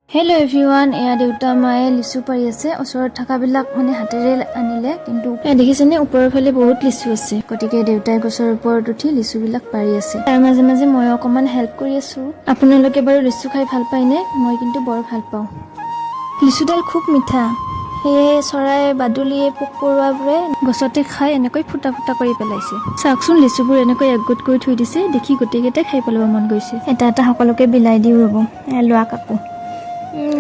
Hello' everyone, এয়া দেউতা মায়ে লিচু পাৰি আছে। ওচৰত থকাবিলাক মানে হাতেৰে আনিলে, কিন্তু এয়া দেখিছেনে, ওপৰৰ ফালে বহুত লিচু আছে। গতিকে দেউতাই গছৰ ওপৰত উঠি লিচুবিলাক পাৰি আছে। তাৰ মাজে মাজে ময়ো অকণমান হেল্প কৰি আছো। আপোনালোকে বাৰু লিচু খাই ভাল পায়নে? মই কিন্তু বৰ ভাল পাওঁ। লিচুডাল খুব মিঠা, সেয়ে চৰাই, বাদুলিয়ে, পোক পৰুৱাবোৰে গছতে খাই এনেকৈ ফুটা ফুটা কৰি পেলাইছে। চাওকচোন, লিচুবোৰ এনেকৈ একগোট কৰি থৈ দিছে, দেখি গোটেইকেইটাই খাই পেলাব মন গৈছে। এটা এটা সকলোকে বিলাই দিওঁ ৰ'ব। এয়া লোৱা কাকু,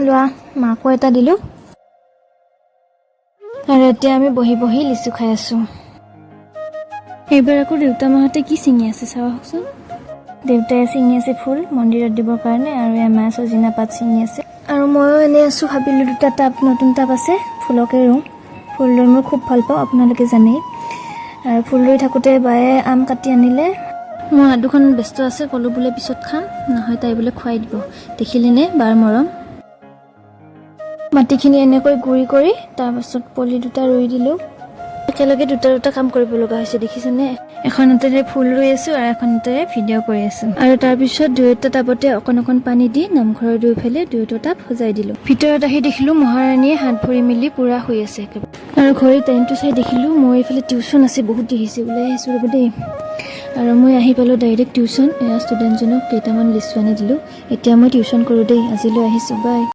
লোৱা, মাকো এটা দিলোঁ। আৰু এতিয়া আমি বহি বহি লিচু খাই আছো। এইবাৰ আকৌ দেউতা মাহঁতে কি ছিঙি আছে চাওকচোন। দেউতাই ছিঙি আছে ফুল মন্দিৰত দিবৰ কাৰণে আৰু এয়া মায়ে ছজিনা পাত ছিঙি আছে। আৰু ময়ো এনেই আছোঁ, ভাবিলোঁ দুটা টাব, নতুন টাব আছে, ফুলকে ৰুওঁ। ফুল ৰুই মই খুব ভাল পাওঁ, আপোনালোকে জানেই। আৰু ফুল ৰুই থাকোঁতে বায়ে আম কাটি আনিলে। মোৰ হাত দুখন ব্যস্ত আছে, ক'লো বোলে পিছত খাম, নহয় তাই বোলে খুৱাই দিব। দেখিলেনে বাৰ মৰম? মাটিখিনি এনেকৈ গুৰি কৰি তাৰপাছত পুলি দুটা ৰুই দিলোঁ। একেলগে দুটা দুটা কাম কৰিব লগা হৈছে, দেখিছেনে? এখন হাতেৰে ফুল ৰুই আছো আৰু এখন হাতেৰে ভিডিঅ' কৰি আছো। আৰু তাৰপিছত দুয়োটা টাবতে অকণ অকণ পানী দি নামঘৰৰ দুয়োফালে দুয়োটা টাব সজাই দিলোঁ। ভিতৰত আহি দেখিলোঁ মহাৰাণীয়ে হাত ভৰি মেলি পূৰা শুই আছে একেবাৰে। আৰু ঘড়ীৰ টাইমটো চাই দেখিলোঁ মোৰ এইফালে টিউশ্যন আছে, বহুত দেৰিছে, ওলাই আহিছোঁ ৰ'ব দেই। আৰু মই আহি পালোঁ ডাইৰেক্ট টিউশ্যন। এয়া ষ্টুডেণ্টজনক কেইটামান লিচু আনি দিলোঁ। এতিয়া মই টিউশ্যন কৰোঁ দেই, আজিলৈ আহিছোঁ, বাই।